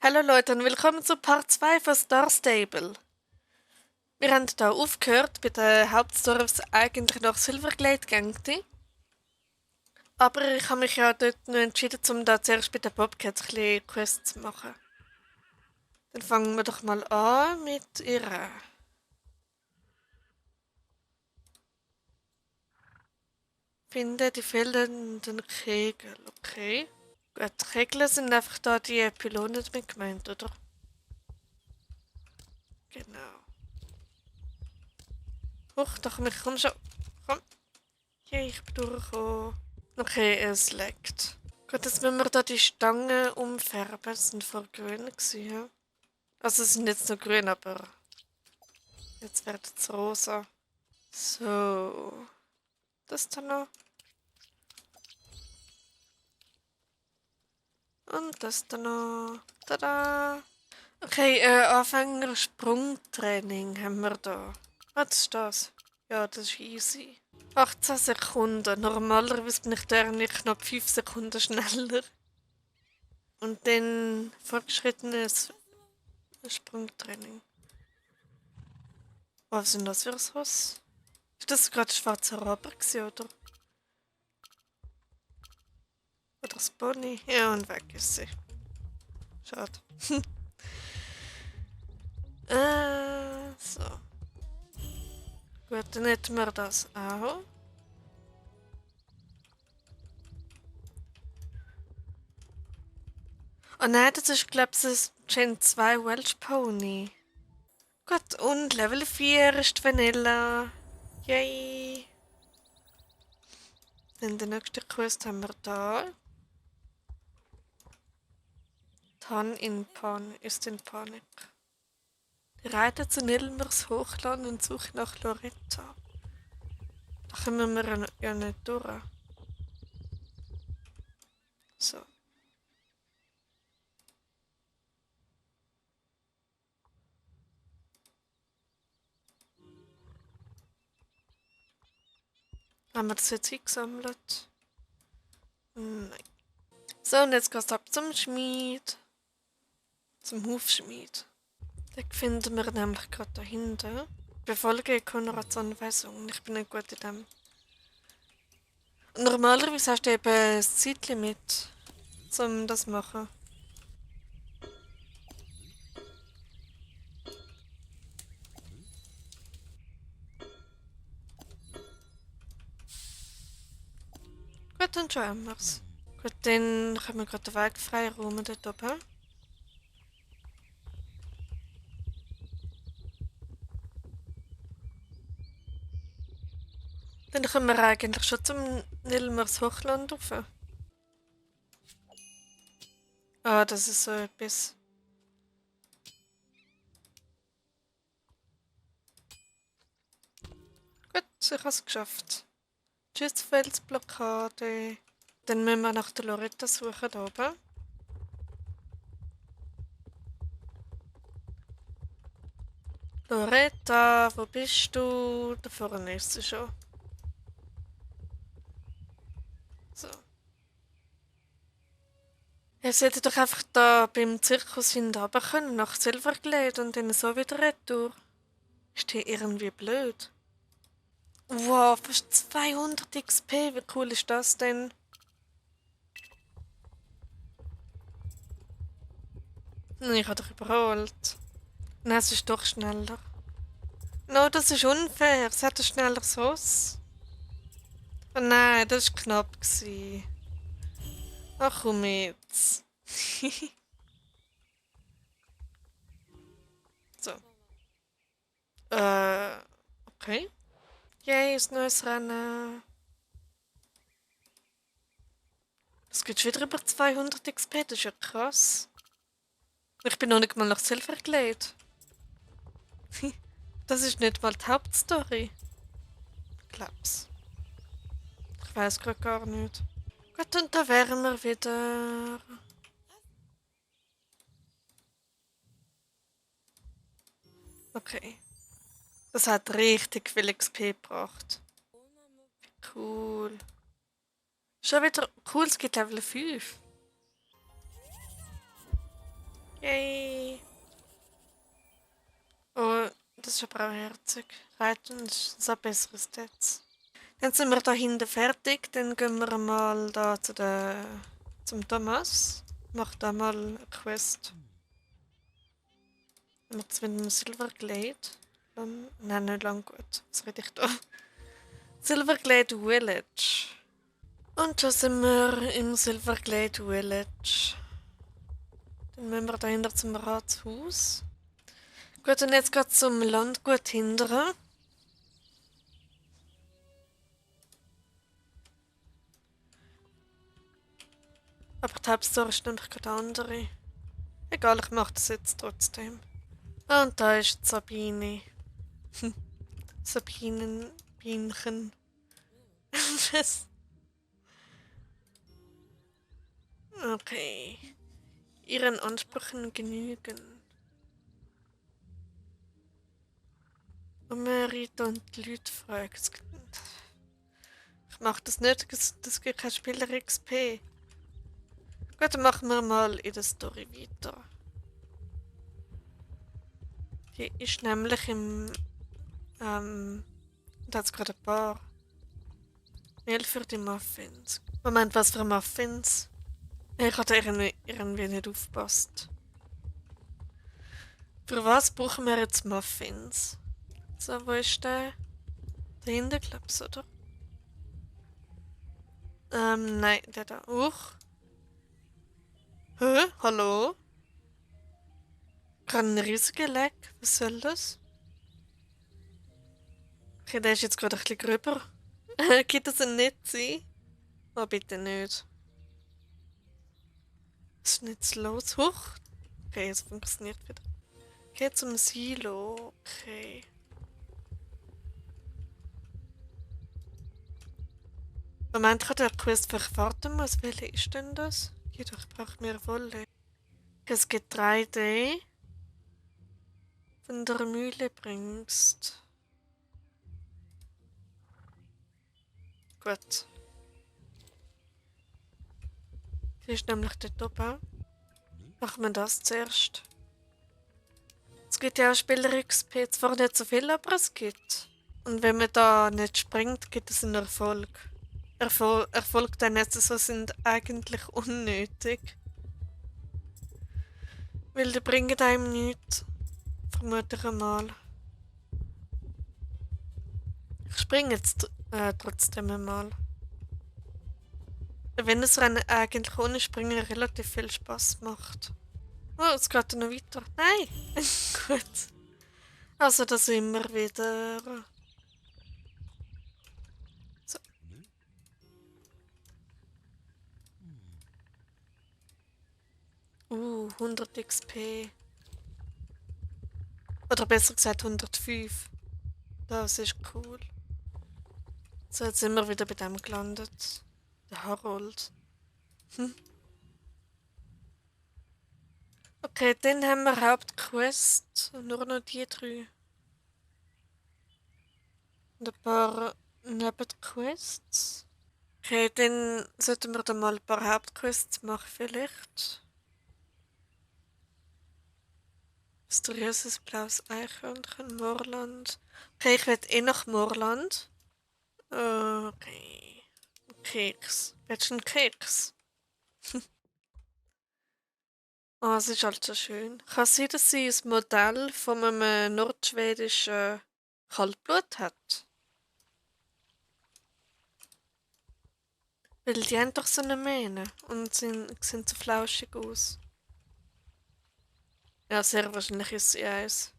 Hallo Leute und willkommen zu Part 2 von Star Stable. Wir haben hier aufgehört bei der Hauptstory, was eigentlich nach Silverglade ging. Aber ich habe mich ja dort noch entschieden, um da zuerst bei den Bobcats ein bisschen Quests zu machen. Dann fangen wir doch mal an mit ihr. Finde die fehlenden Kegel. Okay. Gut, die Kegel sind einfach da die Pylonen mit gemeint, oder? Genau. Huch, doch, mich komm schon. Komm. Ja, ich bin durchgekommen. Okay, es leckt. Gut, jetzt müssen wir da die Stangen umfärben. Das sind vor grün gewesen, ja? Also sie sind jetzt noch grün, aber jetzt wird es rosa. So. Das da noch. Und das da noch. Tada! Okay, Anfänger Sprungtraining haben wir da. Was ist das? Ja, das ist easy. 18 Sekunden. Normalerweise bin ich da eigentlich knapp 5 Sekunden schneller. Und dann fortgeschrittenes Sprungtraining. Was sind das für ein Haus? Ist das gerade schwarzer Raber gewesen, oder? Oder das Pony? Ja, und weg ist sie. Schade. So. Gut, dann hätten wir das auch. Oh nein, das ist, glaube ich, das Gen 2 Welsh Pony. Gut, und Level 4 ist die Vanilla. Yay. Dann den nächsten Quest haben wir da. Tan in Pan ist in Panik. Die reiten zu Nilmers Hochland und suchen nach Loretta. Da kommen wir ja nicht durch. So. Haben wir das jetzt eingesammelt? Nein. So, und jetzt geht's ab zum Schmied. Zum Hufschmied. Den finden wir nämlich gerade da hinten. Befolge Konrads Anweisungen. Ich bin nicht gut in dem. Und normalerweise hast du eben ein Zeitlimit, um das zu machen. Gut, dann schauen wir's. Gut, dann können wir gerade den Weg freiräumen dort oben. Dann können wir eigentlich schon zum Nilmers Hochland rauf. Ah, das ist so etwas. Gut, ich habe es geschafft. Tschüss, Felsblockade. Dann müssen wir nach der Loretta suchen da oben. Loretta, wo bist du? Da vorne ist sie schon. So. Ihr solltet doch einfach da beim Zirkus hinunter können, nach Silverglade und dann so wieder retour. Ist hier irgendwie blöd? Wow, fast 200 XP, wie cool ist das denn? Ich habe dich überholt. Nein, es ist doch schneller. No, das ist unfair. Es hat ein schnelleres Ross. Oh nein, das war knapp gewesen. Ach komm jetzt. So. Okay. Yay, ist neues Rennen. Das geht wieder über 200 XP, das ist ja krass. Ich bin noch nicht mal nach Silverglade. Das ist nicht mal die Hauptstory. Glaub's. Ich weiß gerade gar nicht. Gut, und da wären wir wieder. Okay. Das hat richtig viel XP gebracht. Cool. Schon wieder cool, es gibt Level 5. Yay! Oh, das ist aber auch herzig. Reiten ist so besseres jetzt. Dann sind wir da hinten fertig. Dann gehen wir mal da zum Thomas. Mach da mal eine Quest. Macht's mit dem Silverglade. Nein, nicht lang gut. Was rede ich da? Silverglade Village. Und schon sind wir im Silverglade Village. Dann müssen wir dahinter zum Ratshaus. Gut, und jetzt geht zum Landgut hindern. Aber die Hauptstory ist nämlich gerade andere. Egal, ich mache das jetzt trotzdem. Und da ist die Sabine. Sabinenbienchen. Was? Okay. Ihren Ansprüchen genügen. Und Merita und die Leute fragen. Ich mache das nicht, das gibt kein Spieler XP. Gut, dann machen wir mal in der Story weiter. Die ist nämlich da hat es gerade ein paar. Mehl für die Muffins. Moment, was für Muffins? Ich hatte irgendwie nicht aufgepasst. Für was brauchen wir jetzt Muffins? So, wo ist der? Dahinter, glaubst du, oder? Nein, der da. Hä? Hallo? Gerade ein riesiger Leck. Was soll das? Okay, der ist jetzt gerade ein bisschen gröber. Geht das ein Netzi? Oh, bitte nicht. Was ist denn jetzt los? Huch. Okay, es funktioniert wieder. Okay, zum Silo. Okay. Moment, ich habe den Quest vielleicht warten muss. Welche ist denn das? Geht doch, ich brauche mehr Wolle. Das Getreide von der Mühle bringst. Gut. Hier ist nämlich der Top. Machen wir das zuerst. Es gibt ja auch Spieler XP, zwar nicht so viel, aber es gibt. Und wenn man da nicht springt, gibt es einen Erfolg. Erfolg dann jetzt so sind eigentlich unnötig. Weil die bringen einem nichts. Vermute ich einmal. Ich springe jetzt trotzdem einmal. Wenn das Rennen eigentlich ohne Springen relativ viel Spaß macht. Oh, es geht noch weiter. Nein! Gut. Also das immer wieder. So. 100 XP. Oder besser gesagt 105. Das ist cool. So, jetzt sind wir wieder bei dem gelandet. Der Harold. Okay, dann haben wir Hauptquest. Nur noch die 3. Und ein paar Nebenquests. Okay, dann sollten wir dann mal ein paar Hauptquests machen vielleicht. Mysteriöses blaues Eichhörnchen, Moorland. Okay, ich will eh nach Moorland. Okay. Keks. Willst du einen Keks? Oh, es ist halt so schön. Kann es sein, dass sie ein Modell von einem nordschwedischen Kaltblut hat? Weil die haben doch so eine Mähne und sehen so flauschig aus. Ja, sehr wahrscheinlich ist sie eins.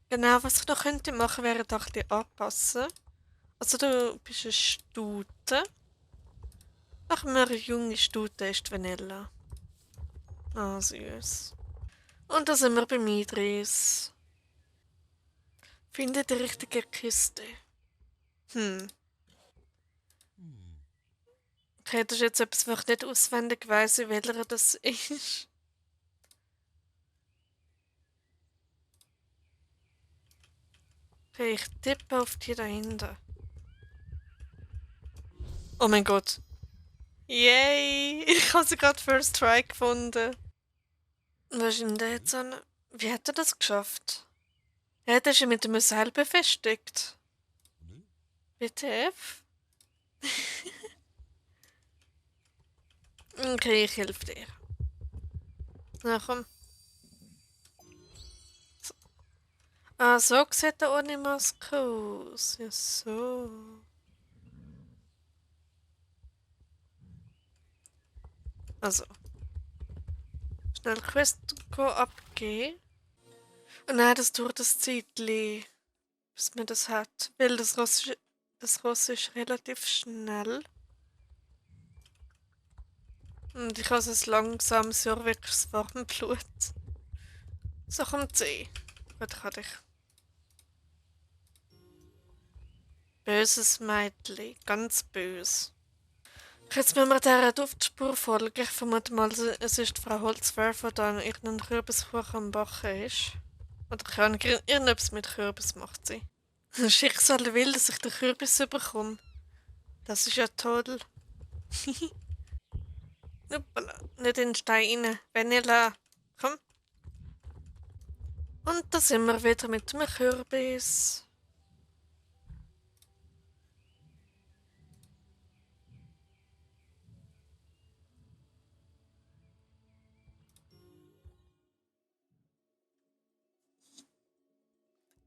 Genau, was ich noch könnte machen, wäre doch die anpassen. Also du bist eine Stute. Machen wir eine junge Stute, ist Vanilla. Ah, süß. Und da sind wir bei Idris. Finde die richtige Kiste. Okay, das ist jetzt etwas, was ich nicht auswendig weiss, welcher das ist. Okay, ich tippe auf die da hinten. Oh mein Gott. Yay! Ich habe sie gerade First Try gefunden. Was ist denn der jetzt an? Wie hat er das geschafft? Er hat das ja mit dem Seil befestigt. WTF? Okay, ich helfe dir. Na komm. So. Ah, so sieht er ohne Maske aus. Ja, so. Also, schnell Quest abgeben. Und dann das dauert das Zeitchen, bis man das hat. Weil das Ross ist relativ schnell. Und ich habe ein langsames, ja wirklich warmes Blut. So, komm C. Gut, kann ich. Böses Mädchen, ganz bös. Jetzt müssen wir dieser Duftspur folgen. Ich vermute mal, es ist die Frau Holzwerfer, die da an irgendeinem Kürbiskuchen am Backen ist. Oder keine Ahnung, irgendetwas mit Kürbis macht sie. Schicksal will, dass ich den Kürbis bekomme. Das ist ja toll. Hoppala, nicht in den Stein rein. Vanilla. Komm. Und da sind wir wieder mit dem Kürbis.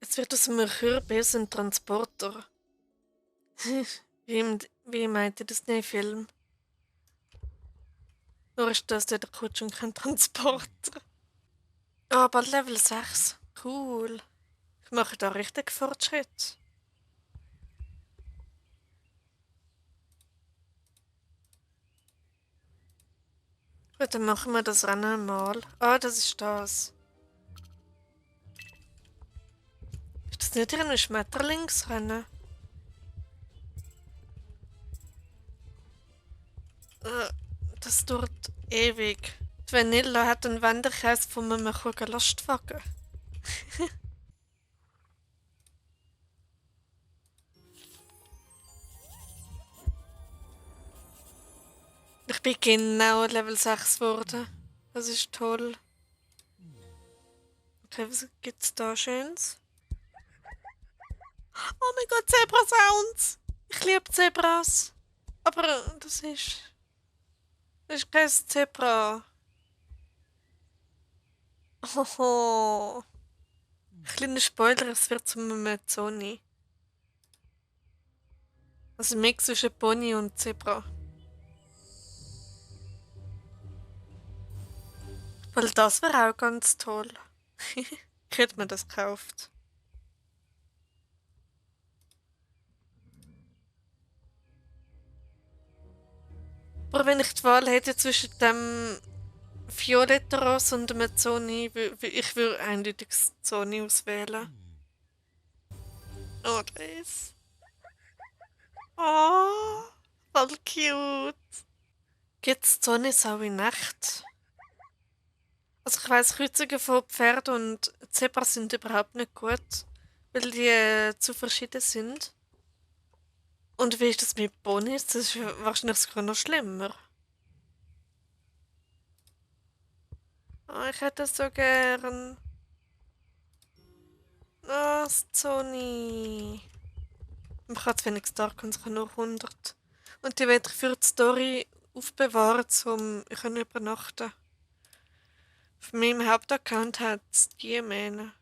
Jetzt wird aus einem Kürbis ein Transporter. Wie meint ihr das in dem Film? Nur ist das der Kutsch und kein Transporter. Ah, bald Level 6. Cool. Ich mache da richtig Fortschritt. Gut, dann machen wir das Rennen mal. Ah, das ist das. Ist das nicht ein Schmetterlingsrennen? Äh, Das dauert ewig. Die Vanilla hat einen Wendekäse von einem Lastwagen. Ich bin genau Level 6 geworden. Das ist toll. Okay, was gibt's da Schönes? Oh mein Gott, Zebra-Sounds! Ich liebe Zebras. Aber das ist kein Zebra. Hoho. Kleiner Spoiler, es wird zu einem Zoni. Also ein Mix zwischen Pony und Zebra. Weil das wäre auch ganz toll. Ich hätte mir das gekauft. Aber wenn ich die Wahl hätte zwischen dem violetten Ross und dem Zoni, ich würde eindeutig das Zoni auswählen. Oh, das. Oh, voll cute. Gibt es Zonis auch in Nacht? Also ich weiss, Kreuzungen von Pferden und Zebras sind überhaupt nicht gut, weil die zu verschieden sind. Und wie ist das mit Ponys? Das ist ja wahrscheinlich sogar noch schlimmer. Oh, ich hätte das so gern. Oh, Sony. Man kann zu wenig Dark und ich habe nur 100. Und die werde ich für die Story aufbewahren, um ich kann übernachten. Auf meinem Hauptaccount hat es die Mähne.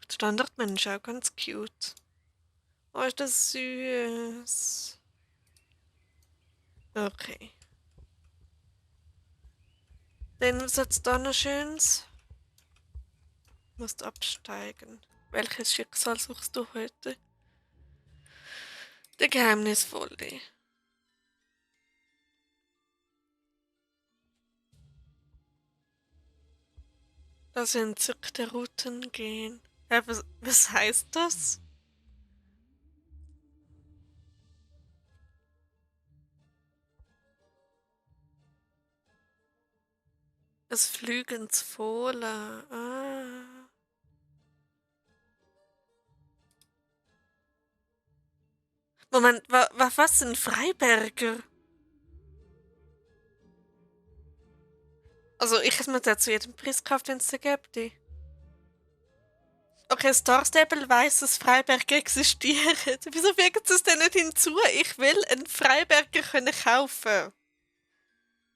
Der Standardmensch ist auch ganz cute. Oh, ist das süß. Okay. Dann, was hat's da noch Schönes? Du musst absteigen. Welches Schicksal suchst du heute? Der Geheimnisvolle. Das entzückte Routen gehen. Was heißt das? Das Flügens Fohlen. Ah. Moment, was sind Freiberger? Also ich hätte mir das zu jedem Preis gekauft, wenn es den gäbe. Okay, Star Stable weiss, dass Freiberger existieren. Wieso fügen sie es denn nicht hinzu? Ich will einen Freiberger können kaufen.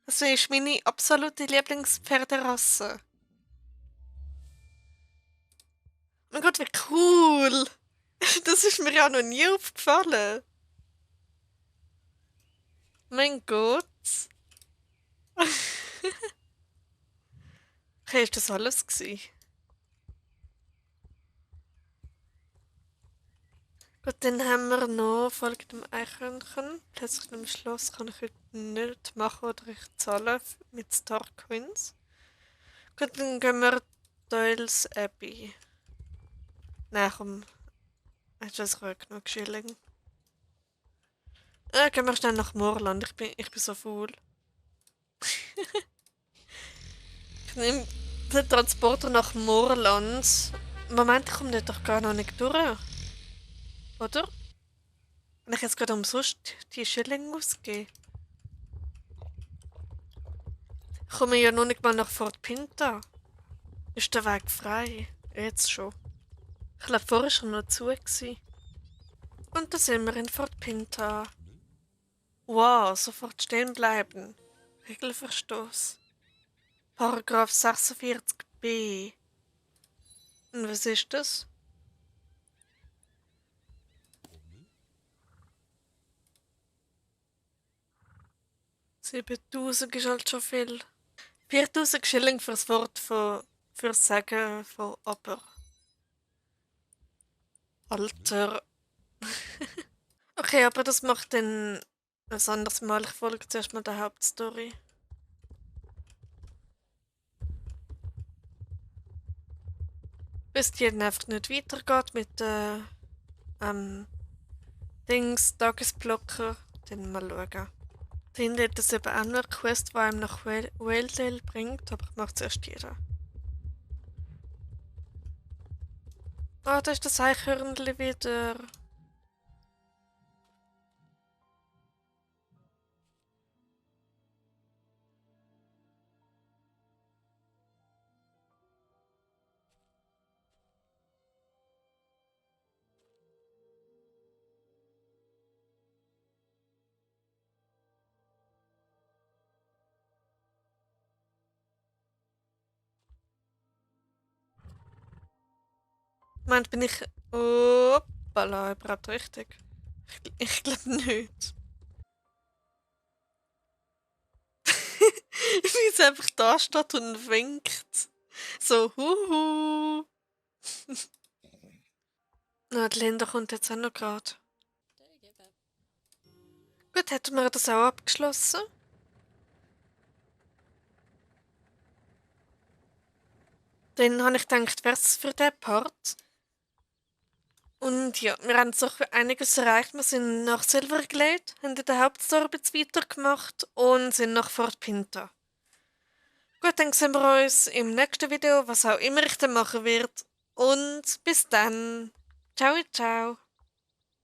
Das ist meine absolute Lieblingspferderasse. Mein Gott, wie cool! Das ist mir ja noch nie aufgefallen. Mein Gott. Okay, ist das alles gewesen? Gut, dann haben wir noch Folge dem Eichhörnchen. Plötzlich im Schloss kann ich heute nicht machen oder ich zahle mit Star Coins. Gut, dann gehen wir Doyle's Abbey. Nein, komm. Hast du das ruhig genug Schilling? Gehen wir schnell nach Moorland. Ich bin so faul. Ich nehme den Transporter nach Moorland. Moment, ich komme dort doch gar noch nicht durch. Oder? Wenn ich jetzt gerade umsonst die Schilling ausgebe. Ich komme ja noch nicht mal nach Fort Pinta. Ist der Weg frei? Jetzt schon. Ich glaube, vorher war schon noch zu gewesen. Und da sind wir in Fort Pinta. Wow, sofort stehen bleiben. Regelverstoß. Paragraph 46b. Und was ist das? 7000 ist halt schon viel. 4000 Schilling fürs Wort fürs Sagen von aber. Alter. Okay, aber das macht dann ein anderes Mal. Ich folge zuerst mal der Hauptstory. Bis die dann einfach nicht weitergeht mit Dings, Tagesblocker, dann mal schauen. Dann hat es eben auch noch eine Quest, die einem nach Waledale bringt, aber ich mache zuerst jeder. Ah, da ist das Eichhörnchen wieder. Meint, bin ich. Hoppala, überhaupt richtig? Ich glaube nicht. Wie es einfach da steht und winkt. So, huhu. Na, die Linda kommt jetzt auch noch gerade. Gut, hätten wir das auch abgeschlossen? Dann habe ich gedacht, wäre es für den Part. Und ja, wir haben so einiges erreicht. Wir sind nach Silverglade, haben in der Hauptstory ein bisschen weitergemacht und sind nach Fort Pinta. Gut, dann sehen wir uns im nächsten Video, was auch immer ich dann machen werde. Und bis dann. Ciao, ciao.